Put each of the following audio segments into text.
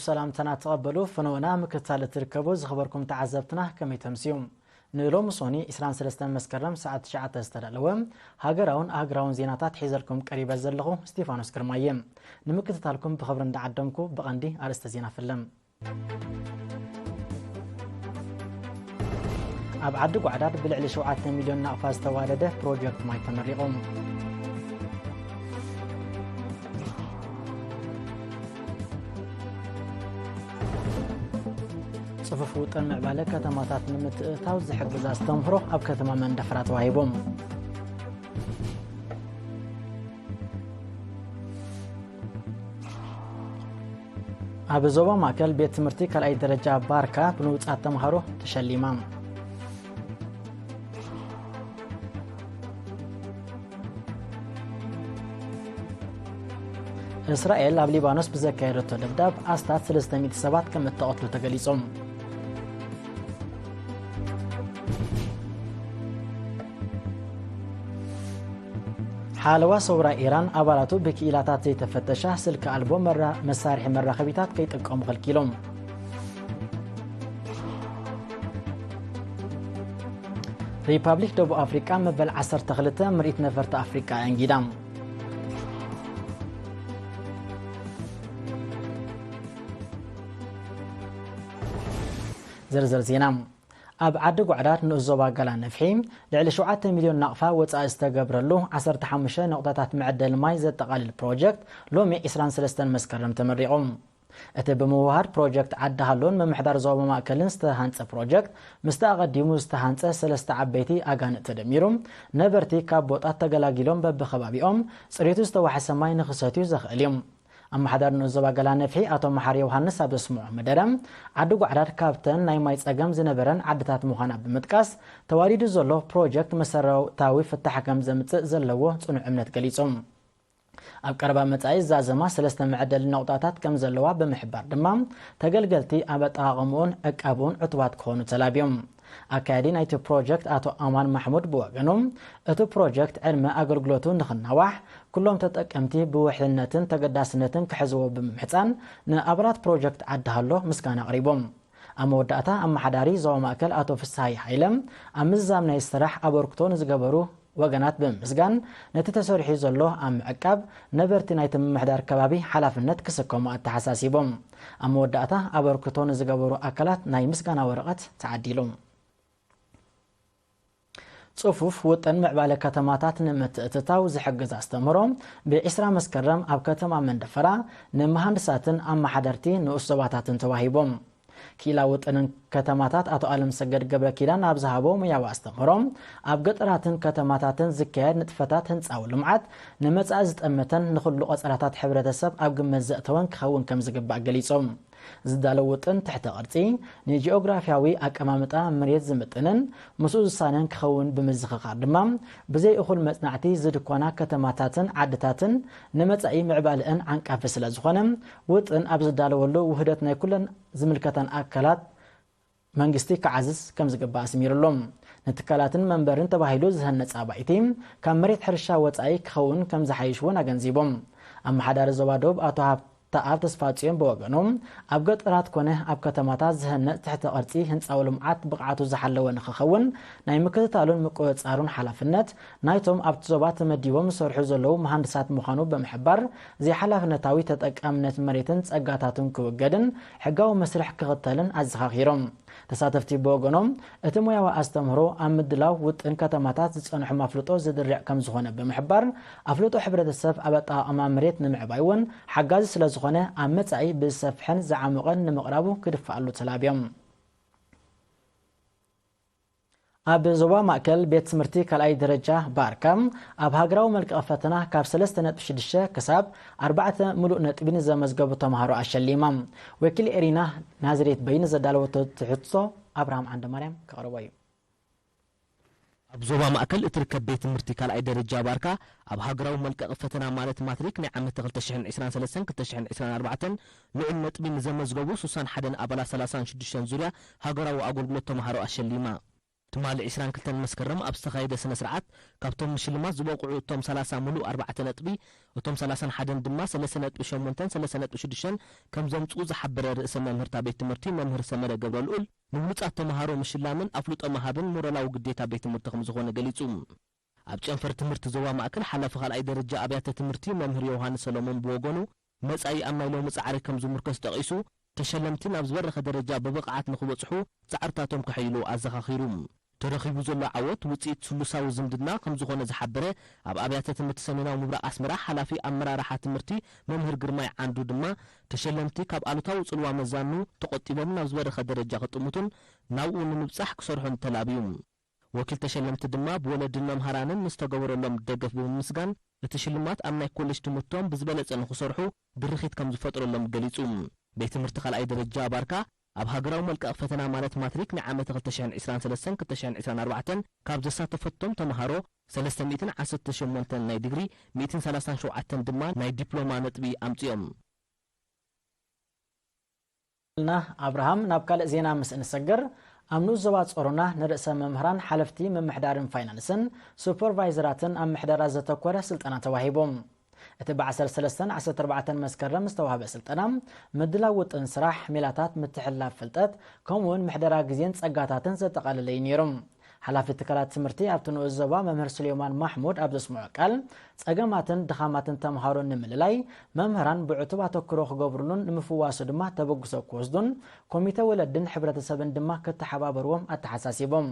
ሰላምታና ተቐበሉ። ፍኖና ምክትታል እትርከቡ ዝኸበርኩም ተዓዘብትና ከመይ ተምስዩ? ንሎሚ ሶኒ ዕስራን ሰለስተን መስከረም ሰዓት ትሽዓተ ዝተዳለወ ሃገራውን ኣህግራውን ዜናታት ሒዘልኩም ቀሪበ ዘለኹ ስቴፋኖስ ግርማየ። ንምክትታልኩም ብኽብሪ እንዳዓደምኩ ብቐንዲ ኣርእስተ ዜና ፍለም። ኣብ ዓዲ ጓዕዳድ ብልዕሊ ሸውዓተ ሚልዮን ናቕፋ ዝተዋደደ ፕሮጀክት ማይ ተመሪቑ። ጽፉፍ ውጥን ምዕባለ ከተማታት ንምትእትታው ዝሕግዝ ኣስተምህሮ ኣብ ከተማ መንደፈራ ተዋሂቡ። ኣብ ዞባ ማእከል ቤት ትምህርቲ ካልኣይ ደረጃ ባርካ ብንውጻት ተምሃሮ ተሸሊማ። እስራኤል ኣብ ሊባኖስ ብዘካየደቶ ደብዳብ ኣስታት ሰለስተ ሚእቲ ሰባት ከም እተቐትሉ ተገሊጹ። ሓለዋ ሰውራ ኢራን ኣባላቱ ብክኢላታት ዘይተፈተሻ ስልኪ ኣልቦ መራ-፣ መሳርሒ መራኸቢታት ከይጥቀሙ ከልኪሎም። ሪፓብሊክ ደቡብ ኣፍሪቃ መበል ዓሰርተ ክልተ ምርኢት ነፈርቲ ኣፍሪቃ ኣንጊዳ። ዝርዝር ዜና። ኣብ ዓዲ ጓዕዳድ ንኡስ ዞባ ገላ ነፍሒ ልዕሊ ሸውዓተ ሚልዮን ናቕፋ ወጻኢ ዝተገብረሉ ዓሰርተ ሓሙሽተ ነቑጣታት መዐደሊ ማይ ዘጠቓልል ፕሮጀክት ሎሚ ዕስራን ሰለስተን መስከረም ተመሪቑ። እቲ ብምውሃድ ፕሮጀክት ዓዲ ሃሎን ምምሕዳር ዞባ ማእከልን ዝተሃንጸ ፕሮጀክት፣ ምስቲ ኣቐዲሙ ዝተሃንጸ ሰለስተ ዓበይቲ ኣጋንእ ተደሚሩ፣ ነበርቲ ካብ ቦጣት ተገላጊሎም በብኸባቢኦም ጽሬቱ ዝተዋሕሰ ማይ ንኽሰትዩ ዘኽእል እዩ። ኣመሓዳሪ ንኡስ ዞባ ገላ ነፍሒ ኣቶ መሓሪ ዮሃንስ ኣብ ዘስምዖ መደረ፣ ዓዲ ጓዕዳድ ካብተን ናይ ማይ ጸገም ዝነበረን ዓድታት ምዃና ብምጥቃስ፣ ተዋዲዱ ዘሎ ፕሮጀክት መሰረታዊ ፍታሕ ከም ዘምጽእ ዘለዎ ጽኑዕ እምነት ገሊጹ። ኣብ ቀረባ መጻኢ ዝዛዘማ ሰለስተ መዐደሊ ነቑጣታት ከም ዘለዋ ብምሕባር ድማ፣ ተገልገልቲ ኣብ ኣጠቓቕምኡን ዕቃብኡን ዕቱባት ክኾኑ ተላብዮም። ኣካያዲ ናይቲ ፕሮጀክት ኣቶ ኣማን ማሕሙድ ብወገኑ፣ እቲ ፕሮጀክት ዕድመ ኣገልግሎቱ ንኽናዋሕ፣ ኩሎም ተጠቀምቲ ብውሕልነትን ተገዳስነትን ክሕዝዎ ብምምሕጻን፣ ንኣባላት ፕሮጀክት ዓዲ ሃሎ ምስጋና ኣቕሪቦም። ኣብ መወዳእታ፣ ኣመሓዳሪ ዞባ ማእከል ኣቶ ፍስሃይ ሃይለ፣ ኣብ ምዝዛም ናይ ስራሕ ኣበርክቶ ንዝገበሩ ወገናት ብምምስጋን፣ ነቲ ተሰሪሑ ዘሎ ኣብ ምዕቃብ፣ ነበርቲ ናይቲ ምምሕዳር ከባቢ ሓላፍነት ክስከሙ ኣተሓሳሲቦም። ኣብ መወዳእታ፣ ኣበርክቶ ንዝገበሩ ኣካላት ናይ ምስጋና ወረቐት ተዓዲሉ። ጽፉፍ ውጥን ምዕባለ ከተማታት ንምትእትታው ዝሕግዝ ኣስተምህሮ ብዕስራ መስከረም ኣብ ከተማ መንደፈራ ንመሃንድሳትን ኣመሓደርቲ ንኡስ ዞባታትን ተዋሂቦም። ክኢላ ውጥንን ከተማታት ኣቶ ኣለምሰገድ ገብረ ኪዳን ኣብ ዝሃቦ ሙያዊ ኣስተምህሮ፣ ኣብ ገጠራትን ከተማታትን ዝካየድ ንጥፈታት ህንጻዊ ልምዓት ንመጻኢ ዝጠመተን ንኹሉ ቀጸላታት ሕብረተሰብ ኣብ ግምት ዘእተወን ክኸውን ከም ዝግባእ ገሊጾም። ዝዳሎ ውጥን ትሕተ ቅርጺ፣ ንጂኦግራፊያዊ ኣቀማምጣ መሬት ዝምጥንን ምስኡ ዝሳነን ክኸውን ብምዝኽኻር ድማ፣ ብዘይ እኹል መጽናዕቲ ዝድኮና ከተማታትን ዓድታትን ንመጻኢ ምዕባለአን ዓንቃፊ ስለ ዝኾነ፣ ውጥን ኣብ ዝዳለወሉ ውህደት ናይ ኩለን ዝምልከተን ኣካላት መንግስቲ ክዓዝዝ ከም ዝግባእ ኣስሚሩሉ። ንትካላትን መንበርን ተባሂሉ ዝህነጽ ኣባይቲ ካብ መሬት ሕርሻ ወጻኢ ክኸውን ከም ዝሓይሽ እውን ኣገንዚቦም። ኣመሓዳሪ ዞባ ደቡብ ኣቶ ሃብተኣብ ተስፋጽዮን ብወገኑ፣ ኣብ ገጠራት ኮነ ኣብ ከተማታት ዝህነጽ ትሕተ ቅርጺ ህንጻዊ ልምዓት ብቕዓቱ ዝሓለወ ንኽኸውን ናይ ምክትታሉን ምቁጽጻሩን ሓላፍነት ናይቶም ኣብቲ ዞባ ተመዲቦም ዝሰርሑ ዘለዉ መሃንድሳት ምዃኑ ብምሕባር፣ ዘይሓላፍነታዊ ተጠቃምነት መሬትን ጸጋታቱን ክውገድን ሕጋዊ መስርሕ ክኽተልን ኣዘኻኺሮም። ተሳተፍቲ ብወገኖም፣ እቲ ሞያዊ ኣስተምህሮ ኣብ ምድላው ውጥን ከተማታት ዝጸንሖም ኣፍልጦ ዝድርዕ ከም ዝኾነ ብምሕባር፣ ኣፍልጦ ሕብረተሰብ ኣብ ኣጠቓቕማ መሬት ንምዕባይ እውን ሓጋዚ ስለ ዝኾነ፣ ኣብ መጻኢ ብዝሰፍሐን ዝዓሞቐን ንምቕራቡ ክድፋኣሉ ተላብዮም። ኣብ ዞባ ማእከል ቤት ትምህርቲ ካልኣይ ደረጃ ባርካ ኣብ ሃገራዊ መልቀቒ ፈተና ካብ ሰለስተ ነጥቢ ሽዱሽተ ክሳብ ኣርባዕተ ምሉእ ነጥቢ ንዘመዝገቡ ተምሃሮ ኣሸሊማ። ወኪል ኤሪና ናዝሬት በይነ ዘዳለወቶ ትሕዝቶ ኣብርሃም ዓንደማርያም ከቕርቦ እዩ። ኣብ ዞባ ማእከል እትርከብ ቤት ትምህርቲ ካልኣይ ደረጃ ባርካ ኣብ ሃገራዊ መልቀቒ ፈተና ማለት ማትሪክ ናይ ዓመት ክልተ ሽሕን ዕስራን ሰለስተን ክልተ ሽሕን ዕስራን ኣርባዕተን ልዑል ነጥቢ ንዘመዝገቡ ስሳን ሓደን ኣባላት ሰላሳን ሽዱሽተን ዙርያ ሃገራዊ ኣገልግሎት ተምሃሮ ኣሸሊማ። ትማሊ ዕስራን ክልተን መስከረም ኣብ ዝተኻየደ ስነ ስርዓት፣ ካብቶም ንሽልማት ዝበቕዑ እቶም ሰላሳ ሙሉእ ኣርባዕተ ነጥቢ፣ እቶም ሰላሳን ሓደን ድማ ሰለስተ ነጥቢ ሸሞንተን ሰለስተ ነጥቢ ሽዱሽተን ከም ዘምጽኡ ዝሓበረ ርእሰ መምህርታ ቤት ትምህርቲ መምህር ሰመረ ገብረልኡል፣ ንብሉጻት ተምሃሮ ምሽላምን ኣፍልጦ ምሃብን ሞራላዊ ግዴታ ቤት ትምህርቲ ከም ዝኾነ ገሊጹ። ኣብ ጨንፈር ትምህርቲ ዞባ ማእከል ሓላፊ ካልኣይ ደረጃ ኣብያተ ትምህርቲ መምህር ዮውሃንስ ሰሎሞን ብወገኑ፣ መጻኢ ኣብ ናይ ሎሚ ጻዕሪ ከም ዝምርኮስ ጠቒሱ፣ ተሸለምቲ ናብ ዝበረኸ ደረጃ ብብቕዓት ንኽበጽሑ ጻዕርታቶም ከሐይሉ ኣዘኻኺሩ። ተረኺቡ ዘሎ ዓወት ውጽኢት ስሉሳዊ ዝምድና ከም ዝኾነ ዝሓበረ ኣብ ኣብያተ ትምህርቲ ሰሜናዊ ምብራቕ ኣስመራ ሓላፊ ኣመራርሓ ትምህርቲ መምህር ግርማይ ዓንዱ ድማ፣ ተሸለምቲ ካብ ኣሉታዊ ጽልዋ መዛኑ ተቖጢቦም ናብ ዝበረኸ ደረጃ ክጥምቱን ናብኡ ንምብጻሕ ክሰርሑን ተላብዩ። ወኪል ተሸለምቲ ድማ ብወለድን መምሃራንን ንዝተገበረሎም ደገፍ ብምምስጋን፣ እቲ ሽልማት ኣብ ናይ ኮሌጅ ትምህርቶም ብዝበለጸ ንኽሰርሑ ድርኺት ከም ዝፈጥረሎም ገሊጹ። ቤት ትምህርቲ ካልኣይ ደረጃ ባርካ ኣብ ሃገራዊ መልቀቕ ፈተና ማለት ማትሪክ ንዓመተ ክልተ ሽሕን ዕስራን ሰለስተን ክልተ ሽሕን ዕስራን ኣርባዕተን ካብ ዘሳተፈቶም ተምሃሮ ሰለስተ ሚእትን ዓሰርተ ሸሞንተን ናይ ዲግሪ፣ ሚእትን ሰላሳን ሸውዓተን ድማ ናይ ዲፕሎማ ነጥቢ ኣምጺኦም። ልና ኣብርሃም። ናብ ካልእ ዜና ምስ እንሰግር፣ ኣብ ንኡስ ዞባ ጾሮና ንርእሰ መምህራን፣ ሓለፍቲ ምምሕዳርን ፋይናንስን ሱፐርቫይዘራትን ኣብ ምሕደራ ዘተኮረ ስልጠና ተዋሂቡ። እቲ ብ ዓሰርተ ሰለስተን ዓሰርተ ኣርባዕተን መስከረም ዝተዋህበ ስልጠና፣ ምድላው ውጥን ስራሕ፣ ሜላታት ምትሕልላፍ ፍልጠት፣ ከምኡውን ምሕደራ ግዜን ጸጋታትን ዘጠቓለለ እዩ ነይሩ። ሓላፊ ትካላት ትምህርቲ ኣብቲ ንኡስ ዞባ መምህር ስሌማን ማሕሙድ ኣብ ዘስምዖ ቃል፣ ጸገማትን ድኻማትን ተምሃሮ ንምልላይ፣ መምህራን ብዕቱብ ኣተክሮ ክገብሩሉን ንምፍዋሱ ድማ ተበግሶ ክወስዱን፣ ኮሚተ ወለድን ሕብረተሰብን ድማ ክተሓባበርዎም ኣተሓሳሲቦም።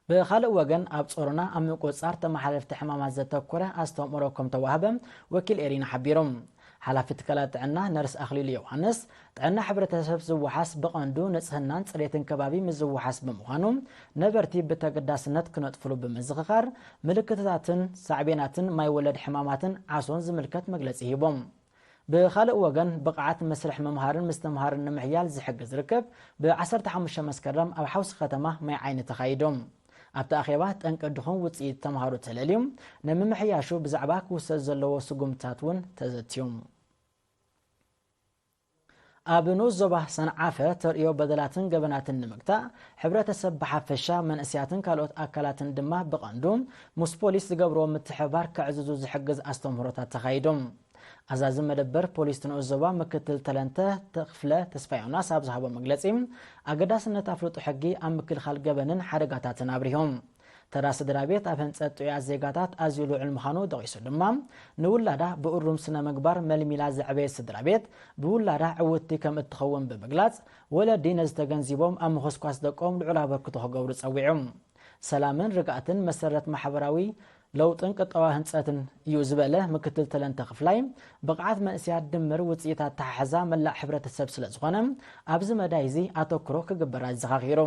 ብኻልእ ወገን፣ ኣብ ጾሮና ኣብ ምቁጽጻር ተመሓላለፍቲ ሕማማት ዘተኮረ ኣስተምሮ ከም ተዋህበ ወኪል ኤሪና ሓቢሩ። ሓላፊ ትካላት ጥዕና ነርስ ኣኽሊሉ ዮውሃንስ፣ ጥዕና ሕብረተሰብ ዝወሓስ ብቐንዱ ንጽህናን ጽሬትን ከባቢ ምስ ዝወሓስ ብምዃኑ፣ ነበርቲ ብተገዳስነት ክነጥፍሉ ብምዝኽኻር፣ ምልክትታትን ሳዕቤናትን ማይ ወለድ ሕማማትን ዓሶን ዝምልከት መግለጺ ሂቦም። ብኻልእ ወገን፣ ብቕዓት መስርሕ ምምሃርን ምስትምሃርን ንምሕያል ዝሕግዝ ርክብ ብ ዓሰርተ ሓሙሽተ መስከረም ኣብ ሓውሲ ከተማ ማይ ዓይኒ ተኻይዱ። ኣብቲ ኣኼባ፣ ጠንቂ ድኹም ውጽኢት ተምሃሮ ተለልዩ፣ ንምምሕያሹ ብዛዕባ ክውሰድ ዘለዎ ስጉምትታት እውን ተዘትዩ። ኣብ ንኡስ ዞባ ሰንዓፈ ተርእዮ በደላትን ገበናትን ንምግታእ፣ ሕብረተሰብ ብሓፈሻ፣ መንእሰያትን ካልኦት ኣካላትን ድማ ብቐንዱ፣ ምስ ፖሊስ ዝገብርዎ ምትሕብባር ከዕዝዙ ዝሕግዝ ኣስተምህሮታት ተኻይዱ። ኣዛዚ መደበር ፖሊስ ንኡስ ዞባ ምክትል ተለንተ ተኽፍለ ተስፋዮናስ ኣብ ዝሃቦ መግለጺ፣ ኣገዳስነት ኣፍልጦ ሕጊ ኣብ ምክልኻል ገበንን ሓደጋታትን ኣብሪሆም። ተራ ስድራ ቤት ኣብ ህንጸት ጥዑያት ዜጋታት ኣዝዩ ልዑል ምዃኑ ጠቒሱ ድማ፣ ንውላዳ ብእሩም ስነ ምግባር መልሚላ ዘዕበየት ስድራ ቤት፣ ብውላዳ ዕውትቲ ከም እትኸውን ብምግላጽ፣ ወለዲ ነዚ ተገንዚቦም ኣብ ምኹስኳስ ደቆም ልዑል ኣበርክቶ ክገብሩ ጸዊዑ። ሰላምን ርግኣትን መሰረት ማሕበራዊ ለውጥን ቁጠባዊ ህንጸትን እዩ ዝበለ ምክትል ተለንተ ክፍላይ፣ ብቕዓት መንእሰያት ድምር ውጽኢት ኣተሓሕዛ መላእ ሕብረተሰብ ስለ ዝኾነ፣ ኣብዚ መዳይ እዚ ኣተኩሮ ክግበር ኣዘኻኺሩ።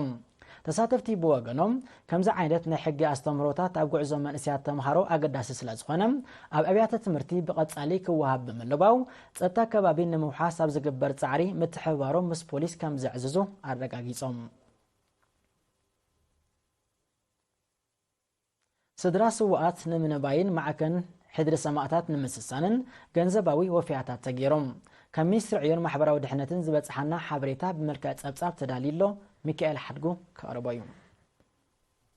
ተሳተፍቲ ብወገኖም፣ ከምዚ ዓይነት ናይ ሕጊ ኣስተምህሮታት ኣብ ጉዕዞ መንእሰያት ተምሃሮ ኣገዳሲ ስለ ዝኾነ፣ ኣብ ኣብያተ ትምህርቲ ብቐጻሊ ክወሃብ ብምልባው፣ ጸጥታ ከባቢ ንምውሓስ ኣብ ዝግበር ጻዕሪ ምትሕብባሮም ምስ ፖሊስ ከም ዘዕዝዙ ኣረጋጊጾም። ስድራ ስውኣት ንምንባይን ማዕከን ሕድሪ ሰማእታት ንምስሳንን ገንዘባዊ ወፊያታት ተገይሮም። ካብ ሚኒስትሪ ዕዮን ማሕበራዊ ድሕነትን ዝበጽሓና ሓበሬታ ብመልክዕ ጸብጻብ ተዳልዩ ኣሎ። ሚካኤል ሓድጉ ከቕርቦ እዩ።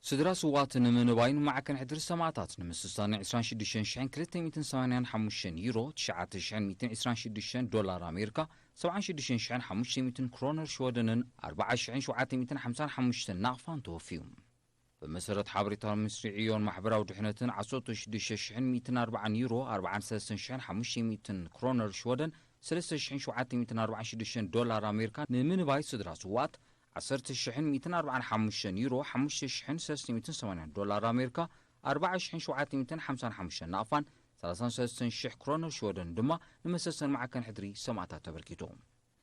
ስድራ ስውኣት ንምንባይን ማዕከን ሕድሪ ሰማእታት ንምስሳንን ዕስራን ሽዱሽተን ሽሕን ክልተ ሚእትን ሰማንያን ሓሙሽተን ዩሮ፣ ትሽዓተ ሽሕን ሚእትን ዕስራን ሽዱሽተን ዶላር ኣሜሪካ፣ ሰብዓን ሽዱሽተን ሽሕን ሓሙሽተ ሚእትን ክሮነር ሽወደንን ኣርባዓ ሽሕን ሸውዓተ ሚእትን ሓምሳን ሓሙሽተን ናቕፋን ተወፍዩ። ብመሰረት ሓበሬታ ሚኒስትሪ ዕዮን ማሕበራዊ ድሕነትን፣ ዓሰርተ ሽዱሽተ ሽሕን ሚእትን ኣርባዓን ዩሮ፣ ኣርባዓን ሰለስተን ሽሕን ሓሙሽተ ሚእትን ክሮነር ሽወደን፣ ሰለስተ ሽሕን ሸውዓተ ሚእትን ኣርባዓን ሽዱሽተን ዶላር ኣሜሪካ፣ ንምንባይ ስድራ ስውኣት፣ ዓሰርተ ሽሕን ሚእትን ኣርባዓን ሓሙሽተን ዩሮ፣ ሓሙሽተ ሽሕን ሰለስተ ሚእትን ሰማንያን ዶላር ኣሜሪካ፣ ኣርባዓ ሽሕን ሸውዓተ ሚእትን ሓምሳን ሓሙሽተን ናቕፋን፣ ሰላሳን ሰለስተን ሽሕ ክሮነር ሽወደን ድማ ንመሰሰን ማዕከን ሕድሪ ሰማእታት ተበርኪቱ።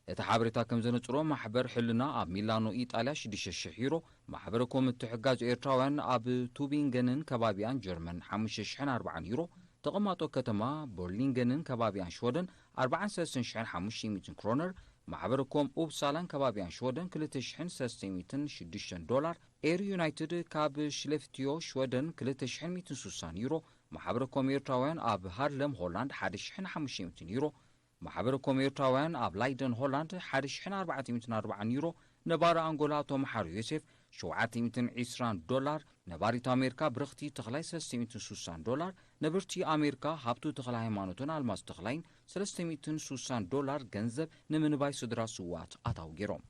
እቲ ሓበሬታ ከም ዘነጽሮ፣ ማሕበር ሕልና ኣብ ሚላኖ ኢጣልያ ሽዱሽተ ሽሕ ዩሮ፣ ማሕበር ኮም ምትሕጋዝ ኤርትራውያን ኣብ ቱቢንገንን ከባቢኣን ጀርመን ሓሙሽተ ሽሕን ኣርባዓን ዩሮ፣ ተቐማጦ ከተማ ቦርሊንገንን ከባቢኣን ሽወደን ኣርባዓን ሰለስተን ሽሕን ሓሙሽተ ሚእትን ክሮነር፣ ማሕበር ኮም ኡፕሳላን ከባቢኣን ሽወደን ክልተ ሽሕን ሰለስተ ሚእትን ሽዱሽተን ዶላር፣ ኤር ዩናይትድ ካብ ሽሌፍትዮ ሽወደን ክልተ ሽሕን ሚእትን ስሳን ዩሮ፣ ማሕበር ኮም ኤርትራውያን ኣብ ሃርለም ሆላንድ ሓደ ሽሕን ሓሙሽተ ሚእትን ዩሮ፣ ማሕበር ኮም ኤርትራውያን ኣብ ላይደን ሆላንድ ሓደ ሽሕን ኣርባዕተ ሚእትን ኣርባዓን ዩሮ፣ ነባሪ ኣንጎላ ኣቶ መሓሪ ዮሴፍ ሸውዓተ ሚእትን ዕስራን ዶላር፣ ነባሪት ኣሜሪካ ብርኽቲ ተኽላይ ሰለስተ ሚእትን ስሳን ዶላር፣ ነበርቲ ኣሜሪካ ሃብቱ ተኽለ ሃይማኖትን ኣልማዝ ተኽላይን ሰለስተ ሚእትን ስሳን ዶላር ገንዘብ ንምንባይ ስድራ ስውኣት ኣታዊ ገይሮም።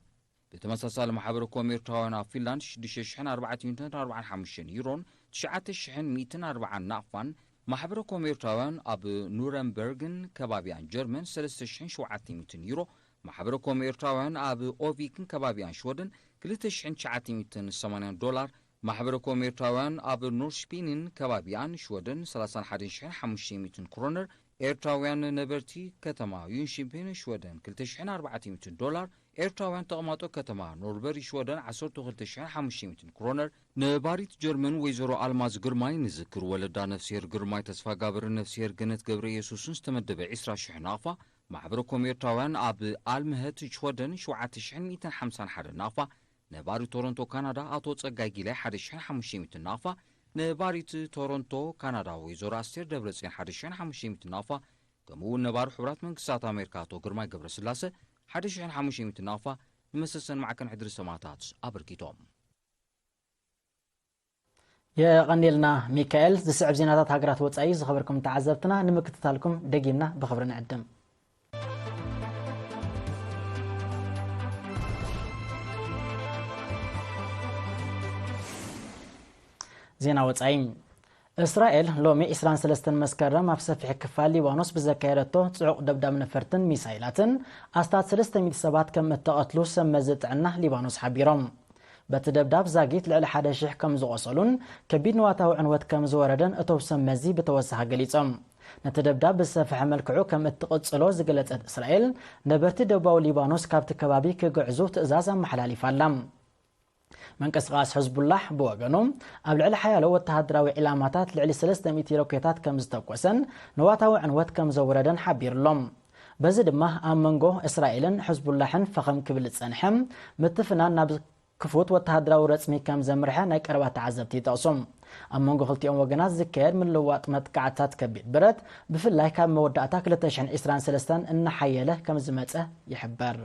ብተመሳሳሊ ማሕበረ ኮም ኤርትራውያን ኣብ ፊንላንድ ሽዱሽተ ሽሕን ኣርባዕተ ሚእትን ኣርባዓን ሓሙሽተን ዩሮን ትሽዓተ ሽሕን ሚእትን ኣርባዓን ናቕፋን፣ ማሕበረ ኮም ኤርትራውያን ኣብ ኑረምበርግን ከባቢኣን ጀርመን ሰለስተ ሽሕን ሸውዓተ ሚእትን ዩሮ፣ ማሕበረ ኮም ኤርትራውያን ኣብ ኦቪክን ከባቢኣን ሽወደን ክልተ ሽሕን ትሽዓተ ሚእትን ሰማንያን ዶላር፣ ማሕበረ ኮም ኤርትራውያን ኣብ ኖርሽፒንን ከባቢኣን ሽወደን ሰላሳን ሓደን ሽሕን ሓሙሽተ ሚእትን ክሮነር፣ ኤርትራውያን ነበርቲ ከተማ ዩንሽፒን ሽወደን ክልተ ሽሕን ኣርባዕተ ሚእትን ዶላር፣ ኤርትራውያን ተቐማጦ ከተማ ኖርበሪ ሽወደን ዓሰርተ ክልተ ሽሕን ሓሙሽተ ሚእትን ክሮነር፣ ነባሪት ጀርመን ወይዘሮ ኣልማዝ ግርማይ ንዝክር ወለዳ ነፍስሄር ግርማይ ተስፋጋብርን ነፍስሄር ገነት ገብረ ኢየሱስን ዝተመደበ ዕስራ ሽሕ ናቕፋ፣ ማሕበረ ኮም ኤርትራውያን ኣብ ኣልምህት ሽወደን ሸውዓተ ሽሕን ሚእትን ሓምሳን ሓደን ናቕፋ፣ ነባሪ ቶሮንቶ ካናዳ ኣቶ ጸጋይ ጊላይ ሓደ ሽሕን ሓሙሽተ ሚእትን ናቕፋ፣ ነባሪት ቶሮንቶ ካናዳ ወይዘሮ ኣስቴር ደብረጽዮን ሓደ ሽሕን ሓሙሽተ ሚእትን ናቕፋ፣ ከምኡ እውን ነባሪ ሕቡራት መንግስታት ኣሜሪካ ኣቶ ግርማይ ገብረስላሰ ሓደ ሽሕን ሓሙሽተ ሚእትን ናቕፋ ንመሰሰን ማዕከን ሕድሪ ሰማእታት ኣበርኪቶም። የቐንየልና ሚካኤል። ዝስዕብ ዜናታት ሃገራት ወጻኢ ዝኸበርኩም ተዓዘብትና ንምክትታልኩም ደጊምና ብኽብሪ ንዕድም። ዜና ወጻኢ። እስራኤል ሎሚ ዕስራን ሰለስተን መስከረም ኣብ ሰፊሕ ክፋል ሊባኖስ ብዘካየደቶ ጽዑቕ ደብዳብ ነፈርትን ሚሳይላትን ኣስታት ሰለስተ ሚእቲ ሰባት ከም እተቐትሉ ሰብ መዚ ጥዕና ሊባኖስ ሓቢሮም። በቲ ደብዳብ ዛጊት ልዕሊ ሓደ ሽሕ ከም ዝቖሰሉን ከቢድ ንዋታዊ ዕንወት ከም ዝወረደን እቶም ሰብ መዚ ብተወሳኺ ገሊጾም። ነቲ ደብዳብ ብዝሰፍሐ መልክዑ ከም እትቕጽሎ ዝገለጸት እስራኤል፣ ነበርቲ ደቡባዊ ሊባኖስ ካብቲ ከባቢ ክግዕዙ ትእዛዝ ኣመሓላሊፋ ኣላ። ምንቅስቓስ ሕዝቡላሕ ብወገኑ፣ ኣብ ልዕሊ ሓያሎ ወተሃደራዊ ዒላማታት ልዕሊ ሰለስተ ሚእቲ ሮኬታት ከም ዝተኮሰን ንዋታዊ ዕንወት ከም ዘውረደን ሓቢሩ ኣሎ። በዚ ድማ ኣብ መንጎ እስራኤልን ሕዝቡላሕን ፈኸም ክብል ዝጸንሐ ምትፍናን ናብ ክፉት ወተሃደራዊ ረጽሚ ከም ዘምርሐ ናይ ቀረባ ተዓዘብቲ ይጠቕሱ። ኣብ መንጎ ክልቲኦም ወገናት ዝካየድ ምልውዋጥ መጥቃዕትታት ከቢድ ብረት፣ ብፍላይ ካብ መወዳእታ ክልተ ሽሕን ዕስራን ሰለስተን እናሓየለ ከም ዝመጸ ይሕበር።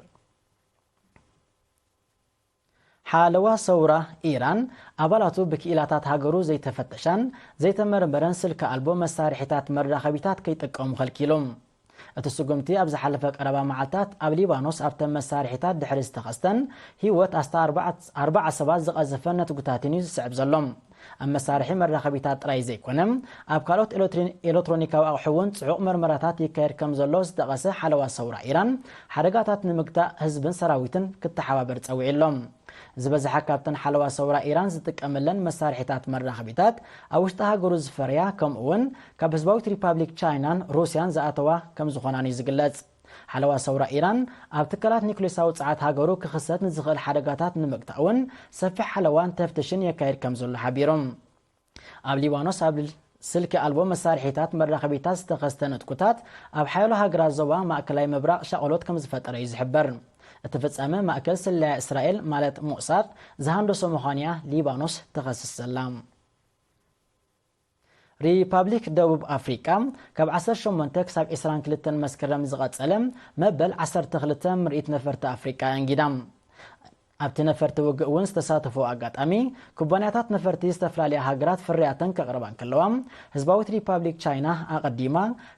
ሓለዋ ሰውራ ኢራን፣ ኣባላቱ ብክኢላታት ሃገሩ ዘይተፈተሻን ዘይተመርመረን ስልኪ ኣልቦ መሳርሒታት መራኸቢታት ከይጥቀሙ ከልኪሉ። እቲ ስጉምቲ ኣብ ዝሓለፈ ቀረባ መዓልታት ኣብ ሊባኖስ ኣብተን መሳርሒታት ድሕሪ ዝተኸስተን ህይወት ኣስታ ኣርባዓ ሰባት ዝቐዘፈን ነትጉታትን እዩ ዝስዕብ ዘሎ። ኣብ መሳርሒ መራኸቢታት ጥራይ ዘይኮነ፣ ኣብ ካልኦት ኤሌክትሪን-፣ ኤሌክትሮኒካዊ ኣቑሑ እውን ጽዑቕ መርመራታት ይካየድ ከም ዘሎ ዝጠቐሰ ሓለዋ ሰውራ ኢራን፣ ሓደጋታት ንምግታእ ህዝብን ሰራዊትን ክተሓባበር ጸዊዑ ኣሎ። ዝበዝሓ ካብተን ሓለዋ ሰውራ ኢራን ዝጥቀመለን መሳርሒታት መራኸቢታት ኣብ ውሽጢ ሃገሩ ዝፈርያ፣ ከምኡ እውን ካብ ህዝባዊት ሪፓብሊክ ቻይናን ሩስያን ዝኣተዋ ከም ዝኾናን እዩ ዝግለጽ። ሓለዋ ሰውራ ኢራን ኣብ ትካላት ኒኩሌሳዊ ጸዓት ሃገሩ ክኽሰት ንዝኽእል ሓደጋታት ንምግታእ እውን ሰፊሕ ሓለዋን ተፍትሽን የካይድ ከም ዘሎ ሓቢሩ። ኣብ ሊባኖስ ኣብ ስልኪ ኣልቦ መሳርሒታት መራኸቢታት ዝተኸስተ ነጥቁታት ኣብ ሓያሎ ሃገራት ዞባ ማእከላይ ምብራቕ ሻቕሎት ከም ዝፈጠረ እዩ ዝሕበር። እቲ ፍጻመ ማእከል ስለያ እስራኤል ማለት ሞሳድ ዝሃንደሶ ምዃኑ'ያ ሊባኖስ ትኸስስ ዘላ። ሪፓብሊክ ደቡብ ኣፍሪቃ ካብ ዓሰርተ ሸሞንተ ክሳብ ዕስራን ክልተን መስከረም ዝቐጸለ መበል ዓሰርተ ክልተ ምርኢት ነፈርቲ ኣፍሪቃ ኣንጊዳ። ኣብቲ ነፈርቲ ውግእ እውን ዝተሳተፉ ኣጋጣሚ፣ ኩባንያታት ነፈርቲ ዝተፈላለያ ሃገራት ፍርያተን ከቕርባ እንከለዋ፣ ህዝባዊት ሪፓብሊክ ቻይና ኣቐዲማ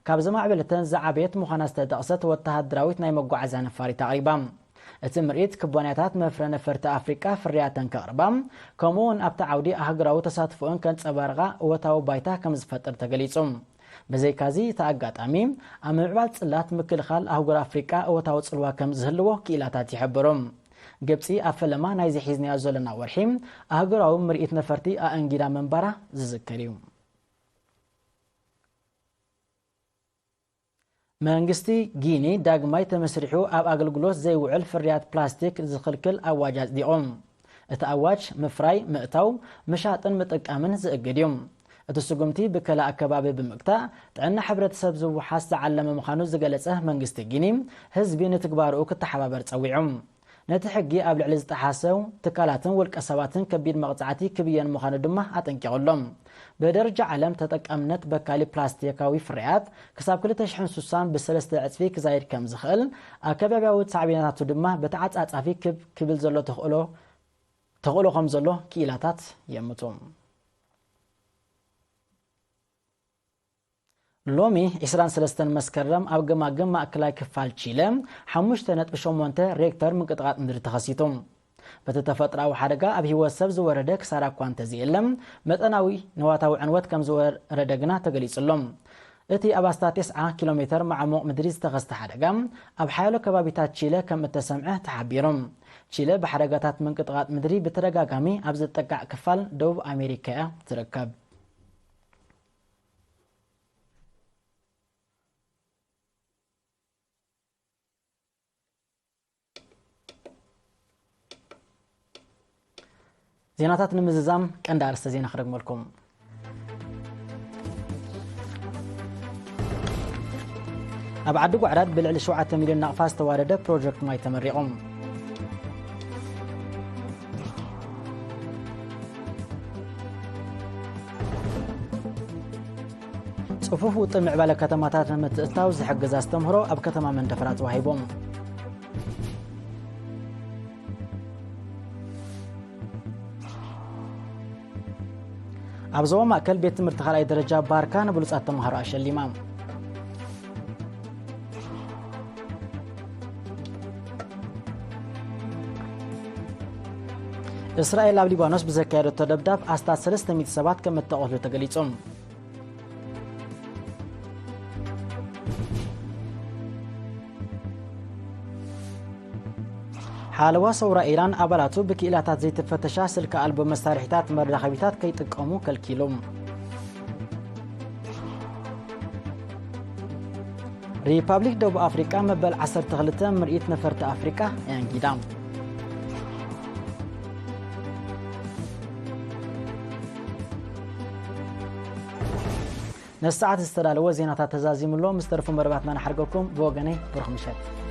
ካብ ዘማዕበለተን ዝዓበየት ምዃና ዝተጠቕሰት ወተሃደራዊት ናይ መጓዓዝያ ነፋሪት ኣቕሪባ። እቲ ምርኢት፣ ኩባንያታት መፍረ ነፈርቲ ኣፍሪቃ ፍርያተን ከቕርባ፣ ከምኡ እውን ኣብቲ ዓውዲ ኣህጉራዊ ተሳትፎኦን ከንጸባርቓ እወታዊ ባይታ ከም ዝፈጥር ተገሊጹ። ብዘይካዚ፣ እቲ ኣጋጣሚ፣ ኣብ ምምዕባል ጽላት ምክልኻል ኣህጉር ኣፍሪቃ እወታዊ ጽልዋ ከም ዝህልዎ ክኢላታት ይሕብሩ። ግብጺ፣ ኣብ ፈለማ ናይዚ ሒዝናዮ ዘለና ወርሒ፣ ኣህጉራዊ ምርኢት ነፈርቲ ኣእንጊዳ ምንባራ ዝዝከር እዩ። መንግስቲ ጊኒ ዳግማይ ተመስሪሑ ኣብ ኣገልግሎት ዘይውዕል ፍርያት ፕላስቲክ ዝኽልክል ኣዋጅ ኣጽዲቑ። እቲ ኣዋጅ፣ ምፍራይ፣ ምእታው፣ ምሻጥን ምጥቃምን ዝእግድ እዩ። እቲ ስጉምቲ፣ ብከላ ኣከባቢ ብምግታእ ጥዕና ሕብረተሰብ ዝውሓስ ዝዓለመ ምዃኑ ዝገለጸ መንግስቲ ጊኒ፣ ህዝቢ ንትግባርኡ ክተሓባበር ጸዊዑ። ነቲ ሕጊ ኣብ ልዕሊ ዝጠሓሰው ትካላትን ውልቀ ሰባትን ከቢድ መቕጻዕቲ ክብየን ምዃኑ ድማ ኣጠንቂቑ ኣሎ። ብደረጃ ዓለም፣ ተጠቃምነት በካሊ ፕላስቲካዊ ፍርያት ክሳብ ክልተ ሽሕን ስሳን ብሰለስተ ዕጽፊ ክዛይድ ከም ዝኽእል፣ ኣከባብያዊ ሳዕቤናቱ ድማ ብተዓጻጻፊ ክብ ክብል ዘሎ ተኽእሎ ተኽእሎ ከም ዘሎ ክኢላታት የምቱ። ሎሚ ዕስራን ሰለስተን መስከረም ኣብ ገማግም ማእከላይ ክፋል ቺለ ሓሙሽተ ነጥቢ ሸሞንተ ሬክተር ምንቅጥቓጥ ምድሪ ተኸሲቱ። በቲ ተፈጥሮኣዊ ሓደጋ ኣብ ህይወት ሰብ ዝወረደ ክሳራ እኳ እንተዘየለ፣ መጠናዊ ንዋታዊ ዕንወት ከም ዝወረደ ግና ተገሊጹ ኣሎ። እቲ ኣብ ኣስታት ተስዓ ኪሎ ሜተር ማዕሙቕ ምድሪ ዝተኸስተ ሓደጋ ኣብ ሓያሎ ከባቢታት ቺለ ከም እተሰምዐ ተሓቢሩ። ቺለ ብሓደጋታት ምንቅጥቓጥ ምድሪ ብተደጋጋሚ ኣብ ዝጠቃዕ ክፋል ደቡብ ኣሜሪካ እያ ትርከብ። ዜናታት ንምዝዛም ቀንዲ ኣርእስተ ዜና ክደግመልኩም። ኣብ ዓዲ ጓዕዳድ ብልዕሊ ሸውዓተ ሚልዮን ናቕፋ ዝተዋደደ ፕሮጀክት ማይ ተመሪቑ። ጽፉፍ ውጥን ምዕባለ ከተማታት ንምትእትታው ዝሕግዝ ኣስተምህሮ ኣብ ከተማ መንደፈራ ተዋሂቡ። ኣብ ዞባ ማእከል ቤት ትምህርቲ ካልኣይ ደረጃ ባርካ ንብሉጻት ተምሃሮ ኣሸሊማ። እስራኤል ኣብ ሊባኖስ ብዘካየደቶ ደብዳብ ኣስታት ሰለስተ ሚእቲ ሰባት ከም እተቐትሉ ተገሊጹ። ሓለዋ ሰውራ ኢራን ኣባላቱ ብክኢላታት ዘይተፈተሻ ስልኪ ኣልቦ መሳርሒታት መራኸቢታት ከይጥቀሙ ከልኪሉ። ሪፓብሊክ ደቡብ ኣፍሪቃ መበል ዓሰርተ ክልተ ምርኢት ነፈርቲ ኣፍሪቃ ኣንጊዳ። ነዚ ሰዓት ዝተዳለወ ዜናታት ተዛዚሙ ኣሎ። ምስ ተረፉ መደባትና ንሓርገኩም። ብወገነይ ብሩኽ ምሸት።